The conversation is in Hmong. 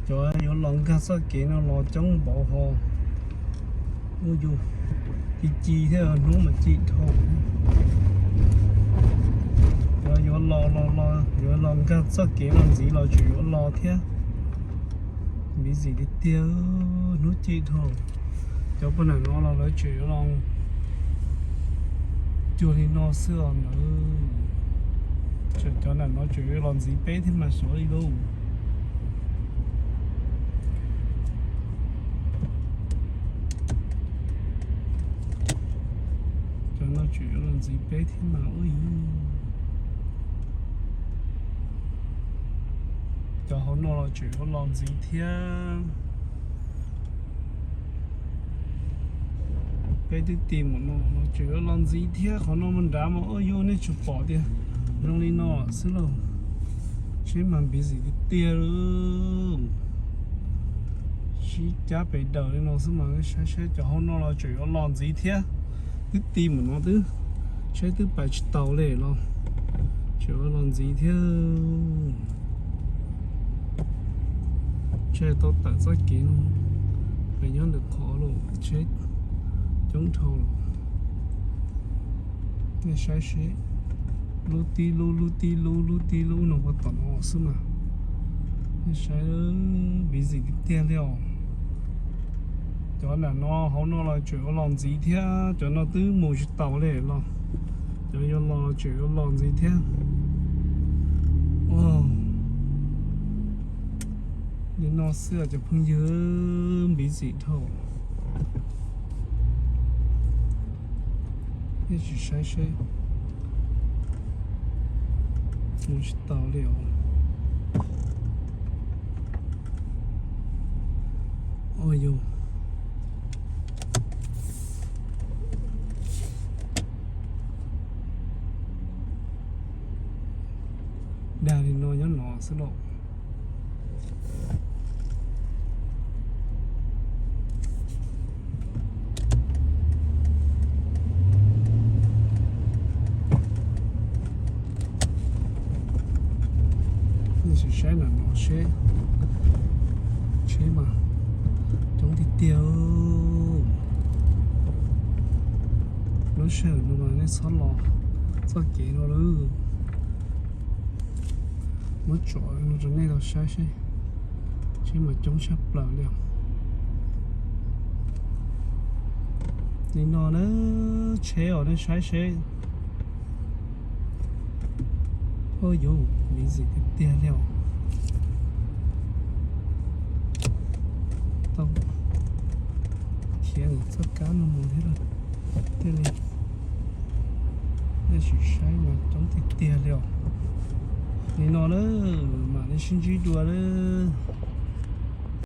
Cov yuav los nkag txoj kev no los coob npaum ho. Ua yus ci ci thiab, hnub mas ci dhau. Cov yuav los los los yuav los nkag txoj kev no ntxiv los tseem yuav los thiab. Busy tiag tiag, hnub ci dhau. Cov poj niam no los lawv tseem yuav los cuag li no xwb os ntawd. Tseem cov niam no tseem yuav los ntxiv peb thiab mas xyov li lauj. Cov no tseem yuav los ntxiv peb thiab mas ua yus. Cov hauv no los tseem yuav los ntxiv thiab. Peb twb ti mus no, tseem yuav los ntxiv thiab. Qhov no mus nrad mas ua yus nej tsuas pom tias zoo li no xwb lauj. Tsheb mas busy tiag tiag lauj. Sib cab pes daws li no xwb mas saib seb cov hauv no los tseem yuav los ntxiv thiab. Twb ti mus no twb, tsheb twb pais tsis taus li los tseem yuav los ntxiv thiab. Tsheb tau tawm txoj kev no, pem nyob lwm qhov los tsheb coob dhau los. Nej saib seb, lub tib lub, lub tib lub, lub tib lub no puag tom no xwb mas. Nej saib, busy tiag tiag li os. Cov niam no hauv no los tseem yuav los ntxiv thiab, cov no twb mus tsis taus li los. Cov yuav los tseem yuav los ntxiv thiab. Li no xwb cov phooj ywg, busy dhau. Nej tsis saib seb, mus tsis taus li os. Ua yus, dag li no nyob no xwb lauj. Nej sim saib ntawm no seb, tsheb mas coob tiag tiag. Lub sij hawm no mas nej txhob los txoj kev no lawm. Muab tsom no rau nej tau saib seb, tsheb mas coob tshaj plaws li os. Li no na, tsheb os, nej saib seb. Ua yus, busy tiag tiag li os. Tau khiav ntawm txoj kab no mus thiab lawm. Thiaj li, nej sim saib mas coob tiag tiag li os. Li no na, mam li sib ntsib dua lawm.